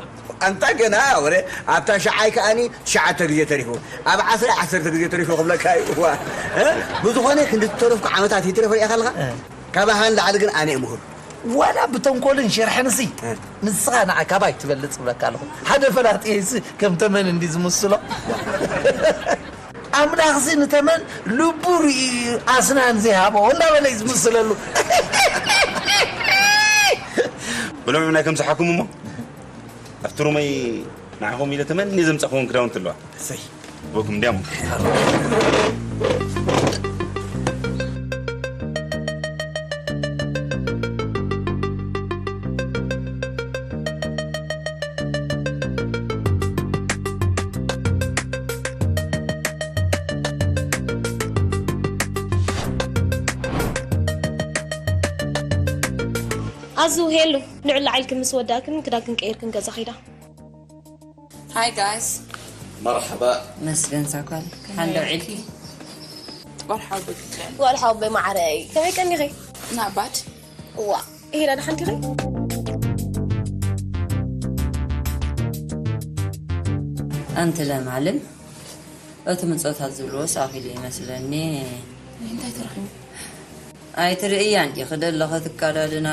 ኣንታ ገና ወረ፣ ኣብታ ሸዓይ ከኣኒ ትሽዓተ ግዜ ተሪፉ፣ ኣብ ዓስሪ ዓሰርተ ግዜ ተሪፉ ክብለካ እዩ። ዋ፣ እ? ብዝኾነ ክንዲ ዝተረፍኩ ዓመታት ይትረፍ ሪኢኻ ኣለኻ? እ። ካባኻ ንላዕሊ ግን ኣነ እየ ምሁር። ዋላ ብተንኮልን ሽርሕንሲ፣ እ። ንስኻ ንዓ ካባይ ትበልጽ እብለካ ኣለኹ። ሓደ ፈላጥየይሲ ከም ተመን እንዲ ዝምስሎ። ኣምላኽሲ ንተመን ልቡ ርኢ ኣስናን ዘይሃቦ እንዳበለ እዩ ዝምስለሉ። ብሎሚ ናይ ከም ሰሓኩም እሞ ኣብቲ ሩመይ ንዓኹም ኢለ ተመን ዘምጻኹም ክዳውንቲ ኣለዋ። እሰይ። ቦኩም እንዲያም። ኣዙ፣ ሄሉ፣ ልዑል ላዕልክን ምስ ወዳእክን ክዳንክን ቀይርክን ገዛ ኺዳ። Hi guys. መርሓባ። መስገን ሳኳል። ሓንደው ዒልኪ። መርሓባ። ጓል ሓወቦይ ማዕረይ፣ ከመይ ቀኒኺ? Not bad. ዋ፣ ይሄዳ ደሓን ዲኺ? ኣንቲ ለማልን እቲ ምጾታት ዝብልዎ ሳኺሉ ይመስለኒ። እንታይ ተረኺቡ? ኣይትርእያን ዲኺ ደለኺ ትካዳድና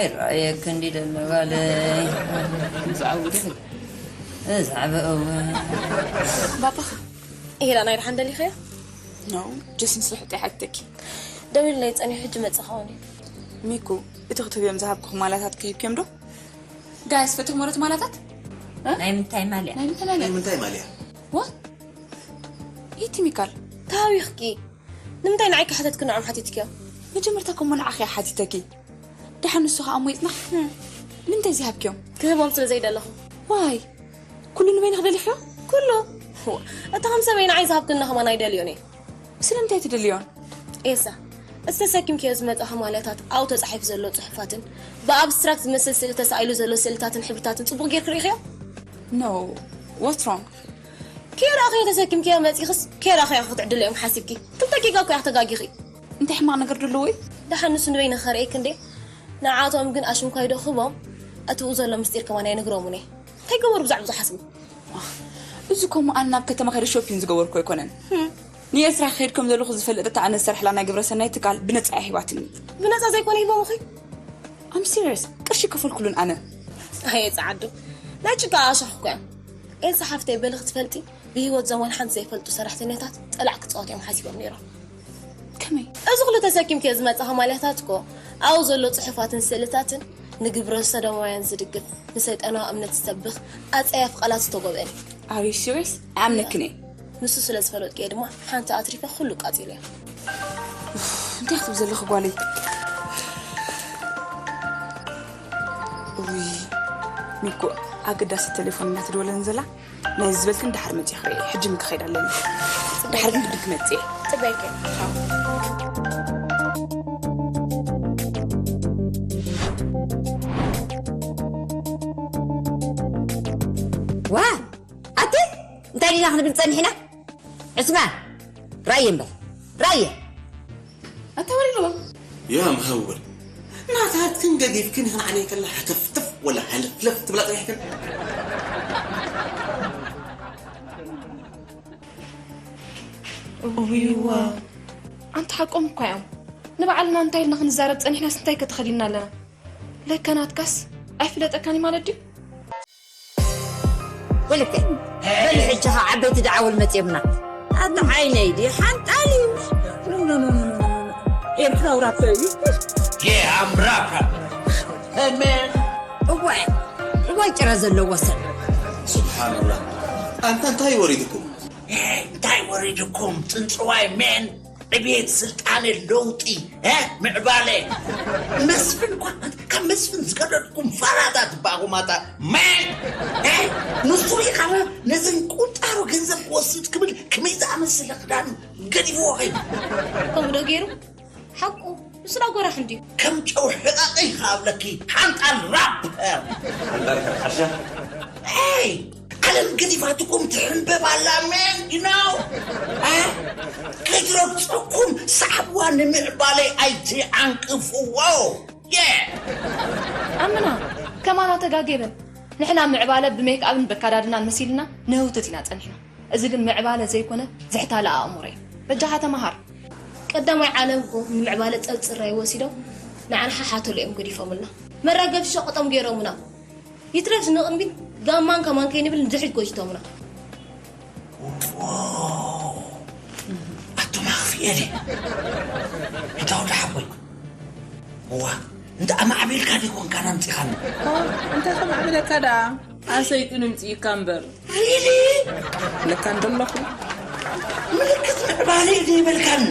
ይረኣየኪ እንዲ ደሎ ጓለይ። ብዛዕባ ጉዳይ? ብዛዕባ እወ። ባባኻ? ይሄዳ ናይ ደሓን ደሊኸዮ? No, just ንስራሕ ጥራሕ ሓተኪ። ደዊሉለይ ጸኒሑ ሕጂ መጽእ ኸውን እዩ። ሚኩ፣ እቲ ክትህብዮም ዝሃብኩኺ ማላታት ከሂብክዮም ዶ? ጋይስ፣ ፈትኹም ወረት ማላታት? እ? ናይ ምንታይ ማልያ? ናይ ምንታይ ማልያ? ናይ ምንታይ ማልያ? What? ኢቲ ሚካል። ታዊኽኪ። ንምንታይ ንዓይ ከሓተትኪ ንዖም ሓቲትኪዮ? መጀመርታ እኮ እሞ ንዓኺ እየ ሓቲተኪ። ደሓን ንሱ ኸኣ እሞ ይጽናሕ። ንምንታይ ዘይሃብክዮም? ክህቦም ስለ ዘይደለኹ። ዋይ? ኩሉ ንበይንኺ ደሊኽዮ? ኩሉ። እታ ከም ሰበይ ንዓይ ዝሃብክኒ ኸማን ኣይደልዮን እየ። ስለምንታይ ትደልዮን? ኤልሳ፣ እቲ ተሰኪምክዮ ዝመጻኺ ማልያታት፣ ኣብኡ ተጻሒፉ ዘሎ ጽሑፋትን ብኣብስትራክት ዝመስል ስእሊ ተሳኢሉ ዘሎ ስእልታትን ሕብርታትን ጽቡቕ ጌርኪ ርኢኽዮ? No, what's wrong? ከይረኣኽዮ ተሰኪምክዮ መጺኽስ ከይረኣኽዮ ክትዕድልዮ እዮም ሓሲብኪ። ክልተ ጌጋ እኮ ኢኺ ተጋጊኺ። እንታይ ሕማቕ ነገር ዶ ኣለዎ እዩ? ደሓን ንሱ ንበይኒ ከርእየኪ እንዴ? ንዓኣቶም ግን ኣሽንኳይ ዶ ክህቦም፣ እቲ ብኡ ዘሎ ምስጢር ከማን ኣይነግሮምን እየ። እንታይ ገበሩ ብዛዕባ ዝሓስቡ? እዚ ከምኡ ኣነ ናብ ከተማ ከይደ ሾፒን ዝገበርኩ ኣይኮነን። ንኤርትራ ክኸይድ ከም ዘለኹ ዝፈለጠት ኣነ ዝሰርሕላ ናይ ግብረ ሰናይ ትካል ብነጻ እያ ሂባትኒ። ብነጻ ዘይኮነ ሂቦምኺ? I'm serious። ቅርሺ ከፈልኩሉን ኣነ። ኣየ ጸዓዱ፣ ናይ ጭቃ ኣሻኽ እኮ እያ። ኤልሳ ሓፍተይ በሊ ክትፈልጢ፣ ብህይወት ዘመን ሓንቲ ዘይፈልጡ ሰራሕተኛታት ጠላዕ ክጻወት እዮም ሓሲቦም ነይሮም። ከመይ? እዚ ኩሉ ተሰኪምክዮ ዝመጻኺ ማልያታት እኮ ኣብኡ ዘሎ ጽሑፋትን ስእልታትን ንግብረ ሰዶማውያን ዝድግፍ፣ ንሰይጣናዊ እምነት ዝሰብኽ ኣጸያፊ ቃላት ዝተጎብአን እዩ። Are you serious? ኣይኣምነክን እየ። ንሱ ስለ ዝፈለጥኩ እየ ድማ ሓንቲ ኣትሪፈ ኩሉ ቃጺለዮ። እንታይ ክትብል ዘለኺ ጓለይ? ውይ፣ ሚኮ ኣገዳሲ ቴሌፎን እናተደወለን ዘላ። ናይ ዝበልክን ደሓር መጺእ ክርኢ፣ ሕጂ ግን ክኸይድ ኣለኒ። ደሓር ግን ግድን ክመጽእ እየ። ጽበይከ። ዋ፣ ኣቲ እንታይ ዲና ክንብል ጸኒሕና? ዕስማን፣ ራእየ እምበር፣ ራእየ። ኣታ ወሪድዎ። ያ መሃወል፣ ናታትክን ገዲፍክን ንዓለይ ከላ ሃተፍተፍ ወላ ሃለፍለፍ ትብላ ጸኒሕክን። እውይዋ። ኣንቲ ሓቆም እኳ እዮም። ንባዕልና እንታይ ኢልና ክንዛረብ ጸኒሕናስ እንታይ ከተኸዲና ኣለና? ለካ ናትካስ ኣይፍለጠካን ማለት ድዩ? ወልከ በል ሕጂ ኸ ዓበይቲ ደዓወል መፅዮምና። ኣታ ዓይነይ ዲ ሓንጣል እዩ። ኤርትራዊ ራፐር እዩ። Yeah, I'm rapper. Hey man, እዋይ እዋይ ጭራ ዘለዎ ሰብ። ስብሓንላህ። ኣንታ እንታይ ወሪድኩም? እንታይ ወሪድኩም? ፅንፅዋይ ሜን ዕቤት፣ ስልጣነ፣ ለውጢ፣ እ? ምዕባለ። መስፍን እኳ፣ ካብ መስፍን ዝቀደድኩም ፋራታት ባኹማታ ሜን፣ እ? ንሱ ሪኢኻ ነዘን ቁንጣሮ ገንዘብ ክወስድ ክብል ከመይ ዝኣመሰለ ክዳን ገዲፍዎ ኸይዱ። ከምኡ ዶ ገይሩ? ሓቁ ንሱ ዳ ጎራሕ እንድዩ። ከም ጨው ሕቐቐይ ከኣብለኪ ሓንጣል ራፕ። ሓንጣል ከርሓሻ ሄይ፣ ዓለም ገዲፋትኩም ትሕንበብ ኣላ ሜን፣ you know? እ? ከይትረግፀኩም ሰዓብዋ፣ ንምዕባለይ ኣይትዓንቅፍዎ። Yeah! ኣምና ከማና ተጋጌበን። ንሕና ምዕባለ ብሜክኣብን በካዳድናን መሲልና ንህውትት ኢና ጸኒሕና። እዚ ግን ምዕባለ ዘይኮነ ዝሕታለ ኣእምሮ እዩ። በጃኻ ተመሃር። ቀዳማይ ዓለም እኮ ንምዕባለ ጸብጽራይ ወሲዶም ንዓና ሓሓተሉ እዮም ገዲፎምልና። መራገፊ ሸቐጦም ገይሮምና። ይትረፍ ንቕድሚት ጋማን ከማን ከይንብል ንድሕሪት ጎቲቶምና። ኣቱም ኣኽፍኤ ድየ? እንታይ ወዲ ሓወይ? እዋ፣ እንተ ኣማዕቢልካ ዲኮንካ ናምፂኻኒ? እንታይ ከማዕብለካ ደኣ ኣሰይጡ ንምፅእካ እምበር። ሪሊ? ለካ እንደለኹ ምልክት ምዕባለ እዩ ዘይበልካን?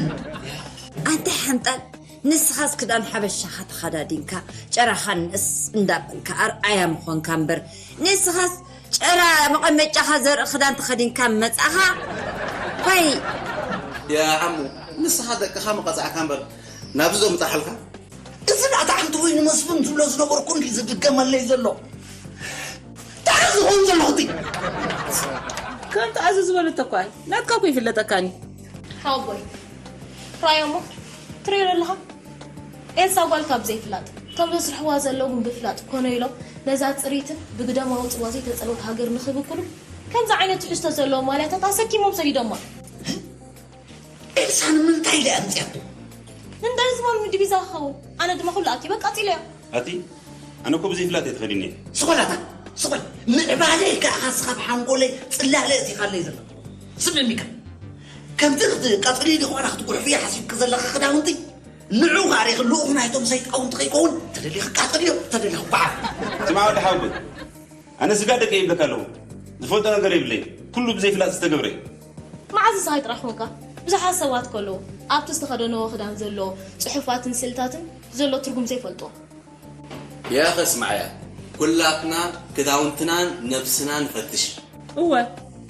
ኣንታ ሓንጣል ንስኻስ ክዳን ሓበሻኻ ተኸዳዲንካ ጨራኻ ንእስ እንዳበልካ ኣርኣያ ምኾንካ እምበር ንስኻስ ጨራ መቐመጫኻ ዘርኢ ክዳን ተኸዲንካ መጻኻ ኳይ ያ ዓሙ ንስኻ ደቅኻ መቐጻዕካ እምበር ናብዚ ዞምጻሓልካ እዚ ናታ ሓንቲ ወይኒ መስፍን ዝብሎ ዝነበርኩ እንዲ ዝድገመለይ ዘሎ እንታይ ዝኸውን ዘለኹ እቲ ከምቲ ኣዚ ዝበለቶ እኳ ናትካ እኮ ይፍለጠካኒ ሓወቦይ ራዮሞ ትሪኦ ኣለኻ ኤልሳ ጓል ካብ ዘይፍላጥ እቶም ዘስርሕዋ ዘለዉ ግን ብፍላጥ ኮነ ኢሎም ነዛ ፅሪትን ብግደማዊ ፅዋ ዘይተፀልወት ሃገር ንኽብክሉ ከምዚ ዓይነት ትሕዝቶ ዘለዎ ማልያታት ኣሰኪሞም ሰዲዶማ ኤልሳ ንምንታይ ኢለ ኣምፅያቶ ንንዳይ ዝማል ምድቢዛ ክኸውን ኣነ ድማ ኩሉ ኣኪበ ቃፂለዮ ኣቲ ኣነ እኮ ብዘይ ፍላጥ እየ ተኸዲነ ስኾላታ ስኾል ምዕባለ ከኣኻ ስኻብ ሓንጎለይ ፅላለ እቲኻለይ ዘሎ ስምዕኒካ ከምቲ ክትቀፅሊ ድኾና ክትጉሕፍየ ሓሲብክ ዘለኻ ክዳውንቲ ንዑ ካሪኽ ልኡኽ ናይቶም ሰይጣውንቲ ከይከውን ተደሊኻ ቃፅልዮ ተደሊኻ ጓዓፍ ስማዕ ወዲ ሓወይ ኣነ ስጋ ደቀ ይብለካ ኣለኹ ዝፈልጦ ነገር የብለይ ኩሉ ብዘይ ፍላጥ ዝተገብረ እዩ መዓዝ ንስኻ ጥራሕ ኾንካ ብዙሓት ሰባት ከለዉ ኣብቲ ዝተኸደንዎ ክዳን ዘሎ ፅሑፋትን ስእልታትን ዘሎ ትርጉም ዘይፈልጥዎ ያኸ ስማዕያ ኩላትና ክዳውንትናን ነብስና ንፈትሽ እወ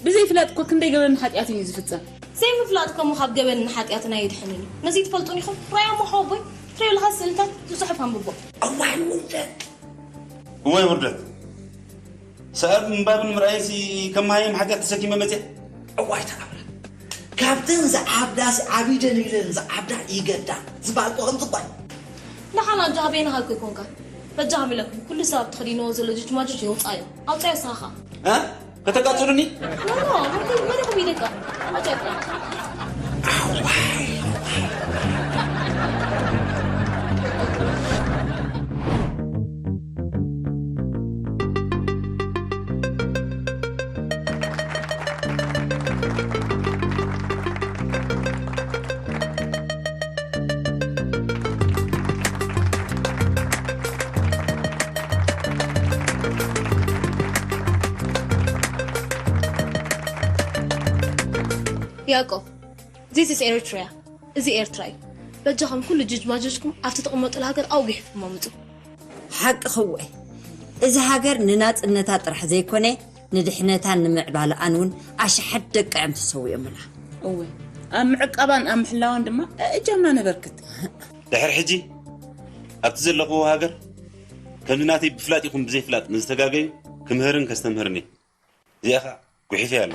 ብዘይ ፍላጥ እኮ ክንደይ ገበን ሓጢኣትን እዩ ዝፍፀም ዘይምፍላጥ ከሞ ካብ ገበንን ሓጢኣትን ኣየድሕንን እዩ ነዚ ትፈልጡን ኢኹም ራያ እሞ ሓወቦይ ትሪኦ ኣለኻ ስእልታት ዝፅሑፍ ኣንብቦ እዋይ ውርደት እወ ውርደት ሰኣል ምንባብን ምርኣይሲ ከም መሃይም ሓጢኣት ተሰኪመ መፅእ እዋይ ተኣምረ ካብተን ዝዓብዳሲ ዓቢደን ኢለን ዝዓብዳ ይገዳ ዝበሃል እኮ ከምዚ እኳ እዩ ንሓና ኣጆኻ በይንኻ እኮ ይኮንካ በጃኻ ሚለኩም ኩሉ ሰብ ኣብ ተኸዲንዎ ዘሎ ጅጅማጆች የውፃዮ ኣውፃዮ ስኻኻ እ? ከተቃፅሉኒ ኖ ኖ መሪኹም ይደቃ ኣውፃዮ ያዕቆብ This is Eritrea እዚ ኤርትራ እዩ በጃኹም ኩሉ ጅጅማጆችኩም ኣብቲ ትቕመጡሉ ሃገር ኣብኡ ጊሕፍኩም ኣምፁ ሓቂ ክወ እዚ ሃገር ንናፅነታ ጥራሕ ዘይኮነ ንድሕነታን ንምዕባለኣን እውን ኣሽሓት ደቂ እዮም ተሰዊኦምላ እወ ኣብ ምዕቃባን ኣብ ምሕላዋን ድማ እጃምና ነበርክት ድሕር ሕጂ ኣብቲ ዘለኽዎ ሃገር ከምዚ ናተይ ብፍላጥ ይኹን ብዘይፍላጥ ንዝተጋገዩ ክምህርን ከስተምህርን እየ እዚኣ ከዓ ጉሒፈ ኣሎ